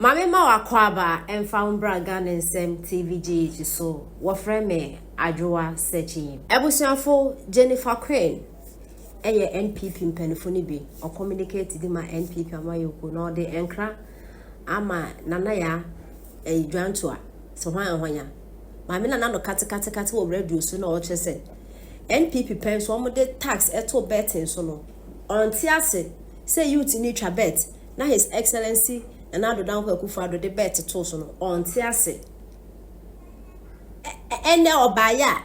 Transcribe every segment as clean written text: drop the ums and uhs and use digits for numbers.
Maame ma wakɔ mfa wo mbra Ghana Nsɛm TV GH so. Wɔfrɛ me Adwoa Sɛkyi. Abusuafo, Jennifer Quinn ɛyɛ NPP mpanimfo no bi. Ɔcommunicate di ma NPP amayɔkuo na ɔde nkra ama Nana Yaa ɛyɛ Dwantoa sɛ hwan ahwanya. Maame Nana no katekatekate wɔ radio so na ɔkyerɛ sɛ NPP pɛn so wɔde tax ɛto betting so no, ɔnte ase sɛ youth ni twa bet na His Excellency Nana Addo Dankwa Akufo-Addo de bet to so no, ɔnte ase. Ɛnɛ ɔbaayɛ a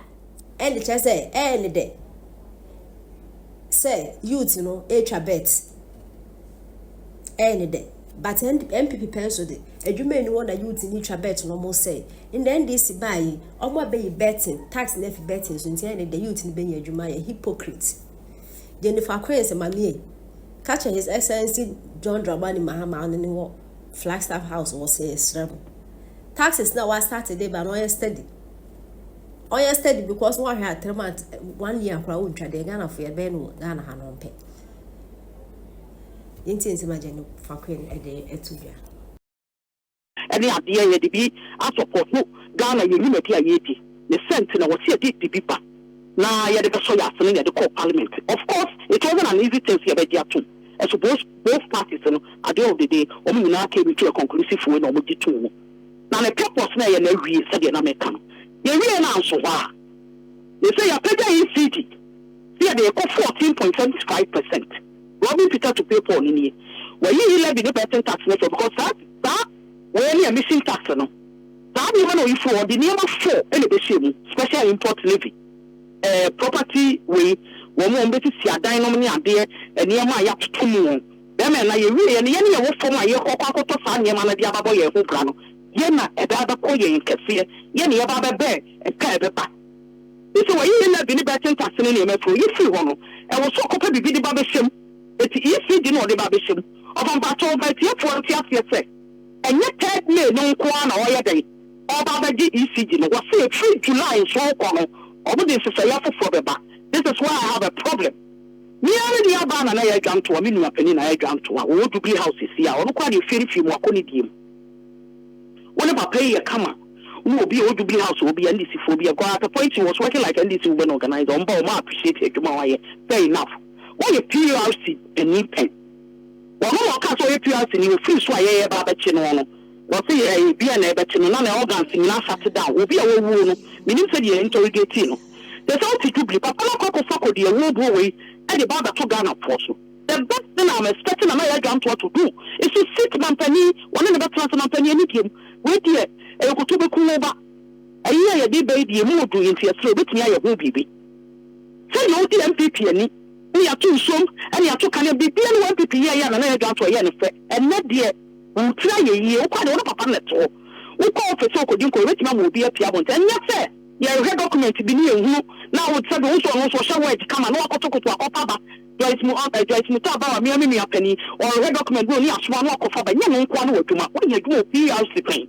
ɛne kyerɛ sɛ ɛyɛ ne dɛ sɛ youth no ɛretwa bet, ɛyɛ ne dɛ, but NPP pɛn so de adwuma ni hɔ na youth ni twa bet no. Ɔmo sɛ ndɛ NDC baa yi, ɔmo abɛyi betting tax na afi betting so, nti ɛyɛ ne dɛ youth no bɛnya adwuma. Yɛ hypocrite. Jennifer Quinn sɛ maame yi ka kyerɛ His Excellency John Dramani Mahama, ɔno ne wɔ Flagstaff House, wɔ sɛ yɛsrɛ mo, taxes na wa start de ba no, ɔyɛ steady, ɔyɛ steady, because wɔahwɛ a 3 months, one year koraa wontwa deɛ Ghanafoɔ yɛbɛyɛ no wɔ Ghana ha no mpɛ. Yɛntie nsɛm a Jennifer Quinn ɛde ɛto dwa. Ɛne adeɛ yɛde bi asɔpɔto Ghana yɛn nnwumadi a yɛredi ne sɛnti na wɔsi yɛde de bi ba na yɛde bɛsɔ yɛ ase no na yɛde kɔɔ parliament. Of course, it wasn't an easy thing sɛ yɛbɛgye atom. Ɛso both parties no, at the end of the day, wɔn nyinaa came into a conclusive way na wɔn gye tom mu na ne purpose na ɛyɛ na awie. Sɛdeɛ na mɛka no, yɛwie na nso hɔ a yɛsɛ yɛapagya ECG sɛ yɛde ɛkɔ 14.75%, robbing Peter to pay Paul. No nie, wɔyi e-levy ne betting tax ne so, because saa wɔyɛ ne emission tax no, saa nneɛma na oyi firi, ɔde nneɛma four ɛna ɛbɛhyɛ mu: special import levy, property wei, wɔn bɛsisi adan nom ne adeɛ, nneɛma a yɛatoto mu wɔn bɛrima na yɛwie yɛ no, yɛne yɛwɔ fam a yɛkɔ akɔtɔ saa nneɛma no de ababɔ yɛn ho bra no, yɛn na ɛbɛ abɛkɔ yɛn kɛseɛ, yɛn na yɛba abɛbɛn ɛka ɛbɛba. Ɛsɛ wɔyi e-levy ne betting tax ne nneɛma firi, oyi firi hɔ no, ɛwɔ so ɔkɔpɛ biribi de ba bɛhyɛ mu. Eti ECG na ɔde ba bɛhyɛ mu. Ɔfampatɔ ɔbɛtiefoɔ nte aseɛ sɛ ɛnyɛ 3rd May no nko ara na ɔyɛ dɛn ɔba abɛgye ECG no. Wɔse efiri July nso kɔ no, ɔmo de nhyehyɛeɛ afoforɔ bɛba. This is why I have a problem. Mmea ne nua baa na yɛ adwantoa, me nua panin na yɛ adwantoa, wɔwɔ Jubilee House esi a ɔno koraa deɛ fie ne fie mu akɔ ne die mu. Wɔne papa yi yɛ kama wo, obi a ɔwɔ Jubilee House, obi NDC foɔ bi a, at a point he was working like NDC women organizer. Ɔmo ba ɔmo appreciate adwuma a wayɛ, fair enough. Wɔyɛ PRC panin pɛn, wɔn na ɔka sɛ ɔyɛ PRC ni ofiri so a yɛyɛ ba abɛkye no, wɔsi ɛyɛ bi a na ɛbɛkye no na na organs nyinaa shut down. Obi a wɔwuo no, minim sɛ deɛ interrogate no sɛ wote Jubilee papa no akɔ akɔfa kɔ deɛ wɔbuo wei ɛde ba abɛto Ghana foɔ so. The best thing I'm expecting Nana Yaa Jantuah to do is to sit mampanin, wɔne ne bɛtena sɛ mampanin ani diem. Wei deɛ ɛyɛ koto bɛku wo ba. Ɛyi a yɛde bɛyi deɛ mu odu, nti yɛsrɛ obɛtumi ayɛ ho biribi sɛdeɛ wodi NPP ani ne yɛato nsuom ɛne yɛato kanea biribia ne wɔ NPP yɛ yɛ a Nana Yaa Jantuah yɛ ne fɛ. Ɛnɛ deɛ wo tiri ayɛ yie, wokɔ adeɛ wo ne papa no na ɛte hɔ, wokɔ office sɛ wokɔdi nkɔ, yɛbɛtumi ama obi apia abɔnten. Ɛnyɛ sɛ yɛhwɛ document bi ne yɛhunu na wo sɛbi wo nso, ɔno nso ɔhyɛ white kama na wakɔtokoto akɔfa ba. Joyce mu Joyce mu ta ba wa mmea me nua panin, ɔrehwɛ document bi oni asoma no akɔfa ba. Nyɛ no nkoa no wɔ adwuma, wɔnyɛ adwuma wɔ PRC pɛn,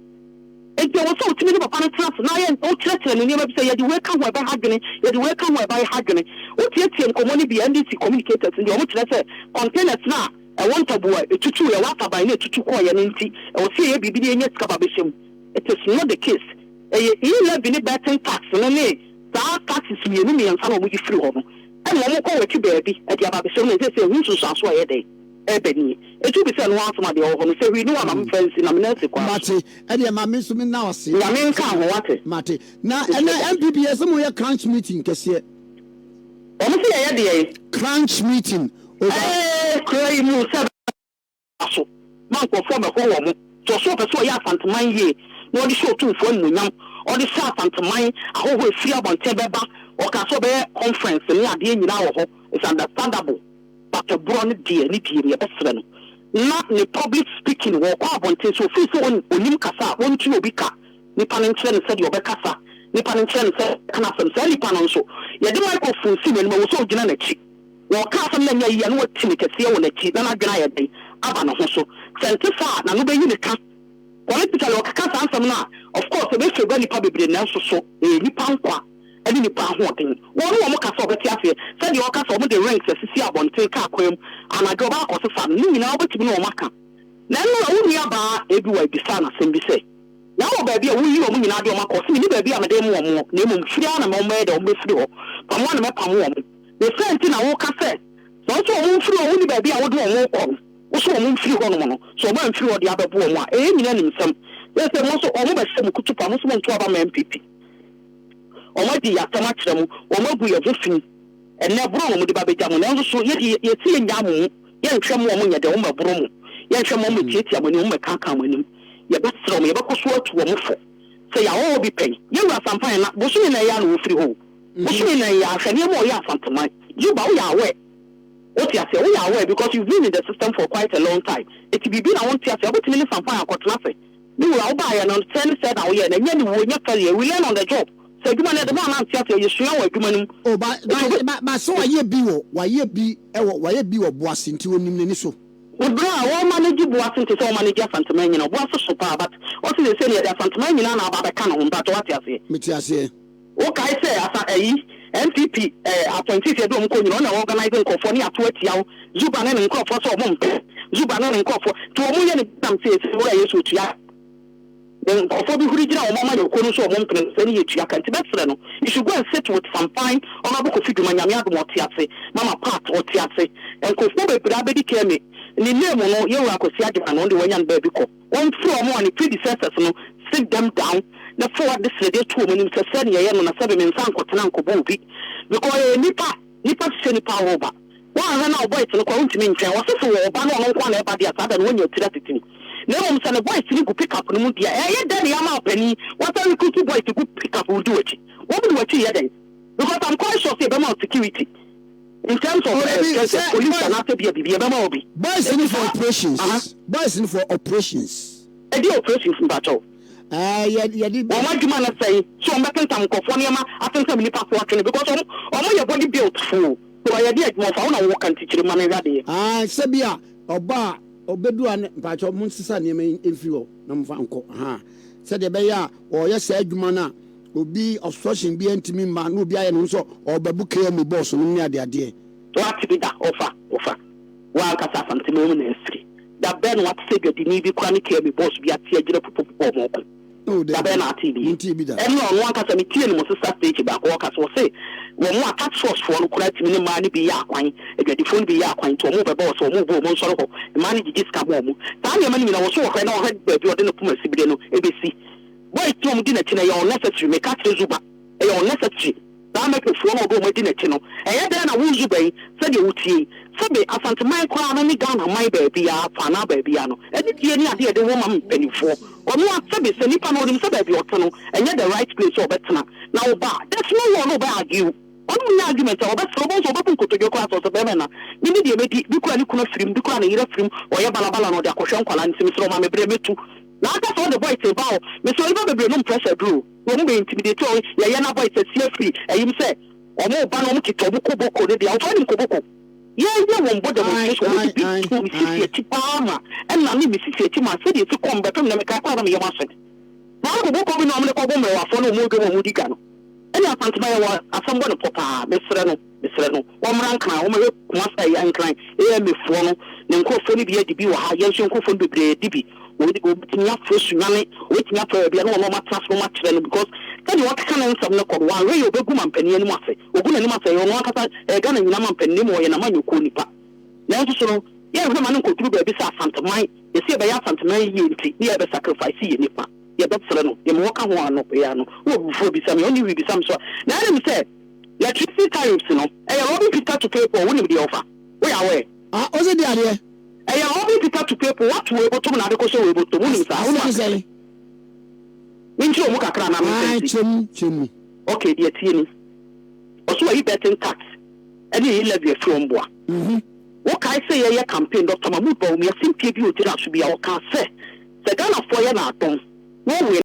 nti ɛwɔ sɛ wotumi ne papa no tena ase na ayɛ wokyerɛkyerɛ ne nneɛma bi sɛ yɛde wei ka ho ɛbɛha dwene, yɛde wei ka ho ɛbɛha dwene. Wotietie nkɔmmɔ no bi, NDC communicators deɛ, ɔmo kyerɛ sɛ containers na ɛwɔ ntaboa etutu, ɛwɔ asaban na etutu kɔɔyɛ no, nti ɛwɔ sɛ yɛyɛ biribi ne yɛnyɛ sika ba bɛhyɛ mu. It is not the case. Ɛyɛ e-levy ne betting tax no ne saa taxes mmienu mmiɛnsa na ɔmo yi firi hɔ no ɛna ɔmo kɔ wɔkyi baabi ɛde aba abɛhyɛ mu, na ɛsɛ sɛ ɛho nsunsuanso a ɛyɛ dɛn ɛbɛ nie. Etu bi sɛ no asɛm adeɛ wɔ hɔ no sɛ hwii ne wa ma mfa nsi na mena asi kwan. Mate, ɛdeɛ ma me nso me na ɔse. Nyame nka ho, wate. Mate. Na ɛnɛ NPP yɛ sɛ moyɛ crunch meeting kɛseɛ. Ɔmo sɛ yɛyɛ deɛ yi. Crunch meeting over. Kura yi mu sɛ so ma nkurɔfoɔ bɛhɔ wɔ mo sɛ ɔso ɔpɛ sɛ ɔyɛ Asanteman yie na ɔde hyɛ Otumfoɔ animuonyam, ɔde hyɛ Asanteman ahɔhoɔ efiri abɔnten bɛba. Ɔka sɛ ɔbɛyɛ conference ne adeɛ nyinaa wɔ hɔ, it's understandable, but ɛborɔ no deɛ ne die no, yɛbɛsrɛ no na ne public speaking, wɔkɔ abɔnten so ofiri sɛ onim kasa a, wɔntu obi ka nipa no nkyerɛ no sɛdeɛ ɔbɛkasa, nipa no nkyerɛ no sɛ kana asɛm. Saa nipa no nso yɛde microphone si n'anim, ɛwɔ sɛ ogyina n'akyi wɔka asɛm no anya yie a, na wati ne kɛseɛ wɔ n'akyi na n'adwene ayɛ den aba ne ho so. Sɛ nte saa a, n'ano bɛyi ne ka politically. Ɔkeka saa nsɛm no a, of course ɛbɛfavour nipa bebree, nanso so ɛyɛ nipa nkwa ɛne nipa ahoɔden. Wɔn ne wɔn kasa, ɔbɛte aseɛ sɛdeɛ ɔka sɛ wɔn de rings asisi abɔnten kaa kwan mu anadwo ɔba akɔsesa no ne nyinaa, wobɛtumi ne wɔn aka. Na ɛno na wo nuabaa ABY bisaa no asɛm bi sɛ, Na wɔ baabi a woyi wɔn nyinaa de wɔn akɔ? Ɔse, Menni baabi a mede rema wɔn, na mmom firi ara na wɔbɛyɛ dɛn? Wɔbɛfiri hɔ. Pamo ara na mɛpamo wɔn. Ne saa nti na woka sɛ, Sɛ wo se wɔn mfiri hɔ, wonni baabi a wode wɔn rekɔ no, wo se wɔn mfiri hɔnom no, sɛ wɔn amfiri hɔ de abɛbo wɔn a, ɛyɛ nyina animsɛm. Seesei mo nso wɔn bɛhyɛ mo kutupa, mo nso monto aba mma NPP. Wɔn adi yɛn asɛm akyerɛ mo, wɔn agu yɛn ho fi. Ɛnnɛ, boro na wɔde ba bɛgya mo, nanso so yɛde yɛse yɛnnyaa mo mu, yɛnhwɛ mo wɔn nyɛ dɛn, wɔn mmɛboro mo, yɛnhwɛ mo wɔn mmɛtiatia mo anim, wɔn mmɛkaakaa mo anim. Yɛbɛsrɛ wɔn, yɛbɛkɔ so atu wɔn fo sɛ yɛawɔ hɔ bi pɛn. Yɛn wura Sampan na bosome nan yi ara na ɔfiri hɔ o. Bosome nan yi ara, hwɛ nneɛma a ɔyɛ Asanteman. Zuba, woyɛ aware? Wote aseɛ? Woyɛ aware because you've been in the system for quite a long time. Enti biribi na wonte aseɛ a, wobɛtumi ne Sampan akɔtena ase. Me wura, wobaeɛ no, sɛɛ ne sɛɛ na woyɛɛ no. Ɛnyɛ aniwuo, ɛnyɛ failure. We learn on the job. Sɛ adwuma no yɛde ma wo na ante aseɛ a, yɛsua wɔ adwuma no mu. Oh, ba, ba, Enti obi. ba, ba, sɛ wayɛ bi wɔ, wayɛ bi wɔ, wayɛ bi wɔ Boase nti onim n'ani so. Me bra a wɔ manage Boase nte sɛ wɔ manage Asanteman nyina, Boase so paa but ɔse sesei no yɛde Asanteman nyinaa na aba abɛka ne ho, mpakyɛ wate aseɛ? Mete aseɛ. Wo kae sɛ asa ayi NPP eh appointees yɛde wɔn kɔ nyina ɔna organise nkorɔfoɔ ne yɛato atia wo, Zuba ne ne nkorɔfoɔ sɛ wɔn mpɛ, Zuba ne ne nkorɔfoɔ nti wɔn yɛ ne bi nam sɛ yɛsi wura Yesu otua. Ne nkurɔfoɔ bi huri gyina wɔn amanyɔkuo no so a wɔn mpene no sɛ ne yɛ tua ka nti bɛsrɛ no you should go and sit with Sampan Honourable Kofi Dwuma Nyame adom ɔte ase Mama Pat ɔte ase nkurɔfoɔ bebree abɛdi Kemi ne name no Yɛwura Kwasi Agyeman no ɔno deɛ wanya no baabi kɔ wɔmfrɛ wɔn a ne predecessors no sit them down na fa w'adesrɛdeɛ to wɔn anim sɛ sɛ ne yɛyɛ no na sɛbe me nsa ankɔtena ankɔbɔ obi because ɔyɛ nipa. Nipa hyehyɛ nipa ahorow ba. Woanhwɛ na wo boys no koraa wontumi ntwɛn. Wɔse se wɔ ɔba na ɔno nkoa na ɛba deɛ a saa da no woanya tiri atetem. Na mmom sɛ ne boys no gu pick up no mu deɛ a ɛyɛ dɛn na yɛama ɔpanin wasan recruit boys gu pick up mu di w'akyi? Wɔn di w'akyi yɛ dɛn? Because I'm quite sure sɛ yɛbɛma wo security in terms of Oh, eh, dabi, kyerɛ sɛ sɛ police boys, anaasɛ bia biribi yɛbɛma wo bi. boys no Enti for saa, operations, aha, boys no for operations. Ɛdeɛ operations mpakyɛw? Ɛɛ, yɛ, yɛde. Wɔn adwuma ne sɛn? So wɔn bɛtentam nkorɔfoɔ nneɛma atentam nnipa so atwene because wɔn wɔn yɛ body built foɔ so ɛyɛ deɛ adwuma ɔfa wo na wo ka nti kyerɛ mu ma me nhwɛ adeɛ. Ae sɛ bi a ɔba a ɔbɛdu a ne mpakyɛw mo nsesa nneɛma yi mfiri hɔ na mo fa nkɔ ahaa sɛdeɛ ɛbɛyɛ a ɔyɛ saa adwuma no a obi obstruction biara ntumi mma na obi ayɛ ne ho sɛ ɔrebɛbo KMA boss nom ne adeadeɛ. Woate bi da? Ɔfa, ɔfa. Woankasa Asanteman mu na afiri. Da bɛn na woate sɛ dwadini bi koraa ne KMA boss bi ate agyina pupopupo a wɔreko? Oh, Da bɛn dabi, na atee bi? mentee bi da. Ɛnna ɔno ankasa, metiee no mo sesa station baako, ɔka sɛ, ɔse wɔn a task force foɔ no koraa tumi ne mmaa no bi yɛ akwan, adwadifoɔ no bi yɛ akwan, nti wɔn rebɛba hɔ sɛ wɔn rebɔ wɔn nsɔre hɔ, mmaa no gyegye sika ma wɔn. Saa nneɛma no nyinaa, wɔse wɔhwɛ na wɔhwɛ baabi a ɔde ne poma sibire no bɛsi. Boys no a wɔdi n'akyi no, ɛyɛ unnecessary, meka kyerɛ Zuba, ɛyɛ unnecessary. Saa Mɛkɛfoɔ no a ɔde wɔn adi n'akyi no, ɛyɛ dɛn na wo Zuba yi, sɛdeɛ wotie yi, sɛbe Asanteman koraa no ne Ghana man baabiara fa anaa baabiara no, anidie ne adeɛ a yɛde wɔ ma mpaninfoɔ. Ɔno ara, sɛbe sɛ nipa no ɔnim sɛ baabi a ɔte no, ɛnyɛ the right place sɛ ɔbɛtena, na woba a, there's no way ɔne wo bɛ argue. Ɔne wo nyɛ argument a, ɔbɛsere, wobɛhu sɛ ɔbɛbu nkotodwe koraa sɛ ɔsɛ bɛrima na menni deɛ mɛdi, bi koraa ne kunu afirim, bi koraa ne yere afirim, ɔyɛ balabala na ɔde akɔhwɛ nkwadaa no nti mesrɛ wo ma me berɛ mɛtu. Na aka sɛ wode boys reba o, mesrɛ wo nnipa bebree nom pressure aduro o. Wɔn bɛ intimidate wɔn yɛyɛ na boys asi afiri ɛyim sɛ wɔn ba na wɔn kita wɔn koboko ne deɛ wɔn nim koboko yɛyɛ wɔn bɔ demonstration wɔn de bi to me sisi akyi paa ma ɛna ne me sisi akyi ma sɛdeɛ esi kɔm bɛpem na mekae koraa na meyɛ wɔn ase saa koboko bi na wɔn de kɔbɔ mmerɛwafoɔ na wɔn dwom wɔn di dwa no ɛne Asantema yɛ wɔ asɛm bɔ ne pɔ paa mesrɛ no mesrɛ no wɔmmra Nkran wɔmmɛhwɛ Kumasi ɛyɛ Nkran AMA foɔ no ne nkorɔfoɔ no bi adi bi wɔ ha yɛn nso yɛn nkorɔfoɔ no bebree di bi Wɔbɛtumi afrɛ Sunyani, wɔbɛtumi afrɛ baabi a na wɔne wɔn atena ase na wɔakyerɛ no because sɛdeɛ ɔkeka ne nsɛm no kɔ no, wanhwɛ yie a ɔbɛgu mampanin anim ase. Ɔgu n'anim ase a, ɛyɛ ɔno ankasa, ɛyɛ Ghana nyinaa mampanin na mmom ɔyɛ n'amanyɔkuo nipa. Nanso so no, yɛnhwɛ ma no nkɔduru baabi sɛ Asanteman, yɛse yɛbɛyɛ Asanteman yie nti ne yɛbɛ sacrifice yɛn nipa. Yɛbɛsrɛ no, deɛ mewɔ ka ho ano yɛ ano. Wowɔ biribi foforɔ bisa me a, wonni hwee bisa me so a. Na ɛne me sɛ, electricity tariffs no, ɛyɛ robbing Peter to pay Paul, wonim deɛ ɔfa? Woyɛ aware? Ah, ɔse deɛ adeɛ? Ɛyɛ robbing Peter to pay Paul, woato wei botom na ade kɔhyɛ wei botom, wonim saa? Wonim Asɛm ase? sɛn? Menkyerɛ mu kakra anaa menka Ae, nsi? kyerɛ mu, kyerɛ mu. Ok, deɛ ɛteɛ ni, ɔse wayi betting tax ɛne ɛyi levy afiri wɔn boa. Wokae sɛ yɛyɛ campaign, Doctor Mahmood Bawumia simpie bi a ɔgyinaa so bi a ɔkaa sɛ, sɛ Ghanafoɔ yɛ no adom na ɔwin.